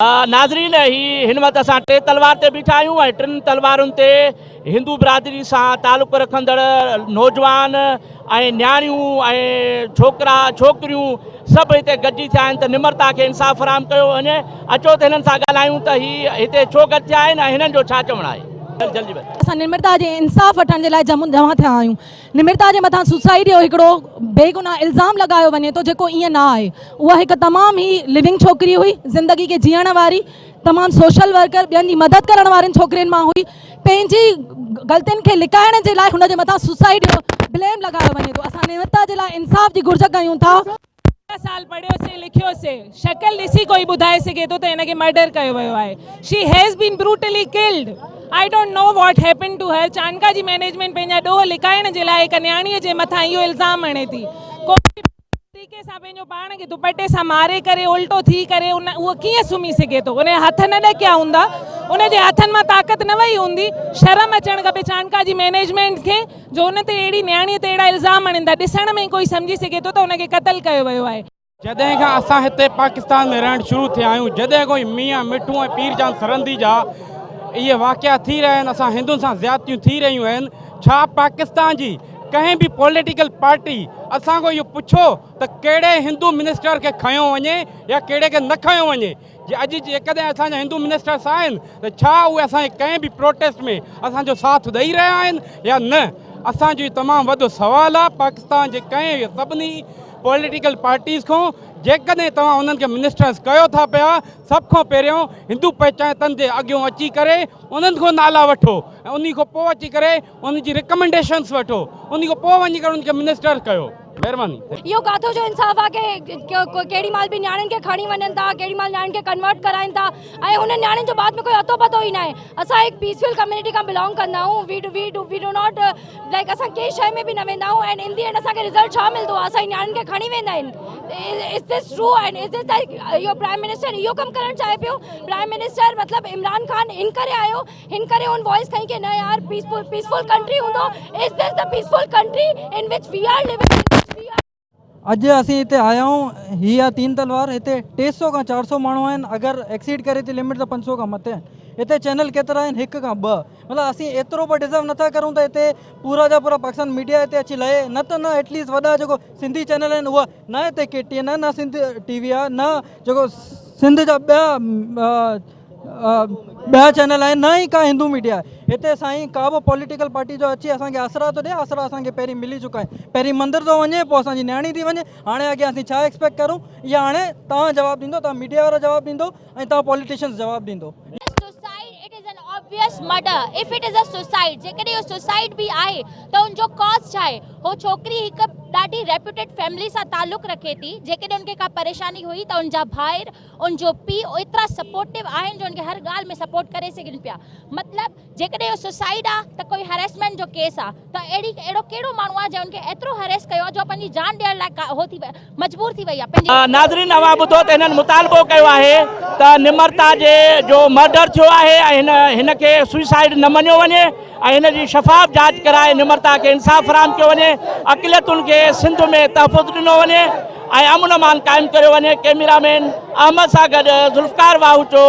ناظرين هي هن وقت اسان ٽي تلوار تي بيٺا آهيون ۽ ٽن تلوارن تي هندو برادري سان تعلق رکندڙ نوجوان ۽ نياڻيون ۽ ڇوڪرا ڇوڪريون سڀ هتي گڏجي ٿيا آهن ته نمرتا کي انصاف فراهم ڪيو وڃي اچو ته هنن سان ڳالهايون ته هي هتي ڇو گڏ ٿيا آهن ۽ هنن جو ڇا چوڻ آهي جلدي بس. اسان نمرتا جي انصاف وٺڻ جي لاء جمع ٿيا آهيون نمرتا جي مٿان سوسائيڊ جو هڪڙو بيگناهه الزام لڳايو وڃي ٿو جيڪو ائين نه آهي اها هڪ تمام ئي لونگ ڇوڪري هئي زندگي کي جيئڻ واري تمام سوشل ورڪر ٻين جي مدد ڪرڻ وارين ڇوڪرين مان هئي پنهنجي غلطين کي لڪائڻ جي لاء هن جي مٿان سوسائيڊ جو بليم لڳايو وڃي ٿو اسان نمرتا جي لاء انصاف جي گهرج ڪيون ٿا. سال پڙهيوسي لکيوسي شڪل ڏسي ڪوئي ٻڌائي سگهي ٿو ته هن کي مرڊر ڪيو ويو آهي she has been brutally killed I don't know what happen to her Chandka جي مئنيجمينٽ پنهنجا ڏوهه لڪائڻ جي لاء هڪ نياڻي جي مٿان اهو الزام هڻي ٿي ڪو به طريقي سان پنهنجو پاڻ کي دوپٽي سان ماري ڪري الٽو ٿي ڪري ان اهو ڪيئن سمهي سگهي ٿو ان جا هٿ نه ڏڪيا هوندا ان جي هٿن مان طاقت نه وئي هوندي شرم اچڻ کپي چانڊڪا جي مئنيجمينٽ کي جو ان تي اهڙي نياڻيء تي اهڙا الزام هڻين ٿا، ڏسڻ ۾ ئي ڪوئي سمجهي سگهي ٿو ته ان کي قتل ڪيو ويو آهي. جڏهن کان اسان هتي پاڪستان ۾ رهڻ شروع ٿيا آهيون، جڏهن کان ئي ميان مٺو ۽ پير جان سرهندي جا اهي واقعا ٿي رهيا آهن، اسان هندن سان زيادتيون ٿي رهيون آهن، ڇا پاڪستان جي ڪنهن به پوليٽيڪل پارٽي اسان کان اهو پڇيو ته ڪهڙي هندو منسٽر کي کنيو وڃي يا ڪهڙي کي نه کنيو وڃي؟ جي اڄ جيڪڏهن اسان جا هندو منسٽرس آهن ته ڇا اهي اسان جي ڪنهن به پروٽيسٽ ۾ اسان جو ساٿ ڏئي رهيا آهن يا نه اسان جو تمام وڏو سوال آهي پاڪستان جي ڪنهن سڀني پوليٽيڪل پارٽيز کان جيڪڏهن توهان انهن کي منسٽرس ڪيو ٿا پيا سڀ کان پهريون هندو پنچائتن جي اڳيون اچي ڪري انهن کان نالا وٺو ۽ انهي کان پوء اچي ڪري انهن جي ريڪمينڊيشنس وٺو انهي کان پوء وڃي ڪري انهن کي منسٽر ڪيو مهرباني. اهو ڪاٿو جو انصاف آ ڪي ڪيڏي مهل به نياڻين کي کڻي وڃن ٿا ڪيڏي مهل نياڻين کي ڪنورٽ ڪرائين ٿا ۽ انهن نياڻين جو بعد ۾ ڪوئي اتو پتو ئي ناهي اسان هڪ پيسفل ڪميونٽي کان بلانگ ڪندا آهيون we we we do not like اسان ڪنهن شيء ۾ به نه ويندا آهيون اينڊ ان the and اسان کي رزلٽ ڇا ملندو آ اسان جي نياڻين کي کڻي ويندا آهن از this true and is this like اهو پرائم منسٽر اهو ڪم ڪرڻ چاهي پيو پرائم منسٽر مطلب عمران خان ان ڪري آيو هن ڪري هن وائس کنئي ڪي نه يار پيسفل پيسفل ڪنٽري هوندو is this the peaceful country in which we are living in which we are. اڄ اسين هتي آيا آهيون هي آهي تين تلوار هتي ٽي سو کان چار سو ماڻهو آهن اگر ايڪسيڊ ڪري ٿي لمٽ ته پنج سو کان مٿي آهن هتي چينل ڪيترا آهن هڪ کان ٻه مطلب اسين ايترو به ڊزرو نٿا ڪرون ته هتي پورا جا پورا پاڪستان ميڊيا هتي اچي لهي نه ته نه ايٽليسٽ وڏا جيڪو سنڌي چينل آهن اها نه هتي ڪي ٽي اين آهي نه سنڌ ٽي وي آهي نه جيڪو سنڌ جا ٻيا ٻيا چينل آهن نه ئي ڪا هندو ميڊيا آهي هتي سائين ڪا به پوليٽيڪل پارٽي جو اچي اسان کي آسرا ٿو ڏي آسرا اسان کي پهرين ملي چڪا آهن پهرين مندر ٿو وڃي پوء اسان جي نياڻي ٿي وڃي هاڻي اڳيان اسين ڇا ايڪسپيڪٽ ڪرون اها هاڻي توهان جواب ڏيندو توهان ميڊيا وارا جواب ڏيندو ۽ توهان پوليٽيشنز جواب ڏيندو. Suicide it is an obvious murder if it is a suicide جيڪڏهن اهو سوسائيڊ به آهي ته ان جو ڪاز ڇا آهي هو ڇوڪري هڪ ڏاڍي ريپيوٽيڊ فيملي سان تعلق رکي ٿي جيڪڏهن ان کي ڪا پريشاني هئي ته ان جا ڀائر ان جو پيء ايترا سپورٽو آهن جو ان کي هر ڳالهه ۾ سپورٽ ڪري سگهن پيا مطلب جيڪڏهن اهو سوسائيڊ آ ته ڪوئي هريسمينٽ جو ڪيس آ ته اهڙي اهڙو ڪهڙو ماڻهو آ جنهن ان کي ايترو هريس ڪيو آ جو پنهنجي جان ڏيڻ لاء هو ٿي مجبور ٿي وئي آ پنهنجي ناظرين اوهان ٻڌو ته هنن مطالبو ڪيو آهي ته نمرتا جي جو مرڊر ٿيو آهي ۽ هن هن کي سوئسائيڊ نه مڃيو وڃي ۽ هن جي شفاف جاچ ڪرائي نمرتا کي انصاف فراهم ڪيو وڃي اقليتن کي سنڌ ۾ تحفظ ڏنو وڃي ۽ امن امان قائم ڪريو وڃي ڪئميرا مين احمد سان گڏ ذوالفقار واهوچو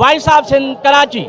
وائس آف سنڌ ڪراچي.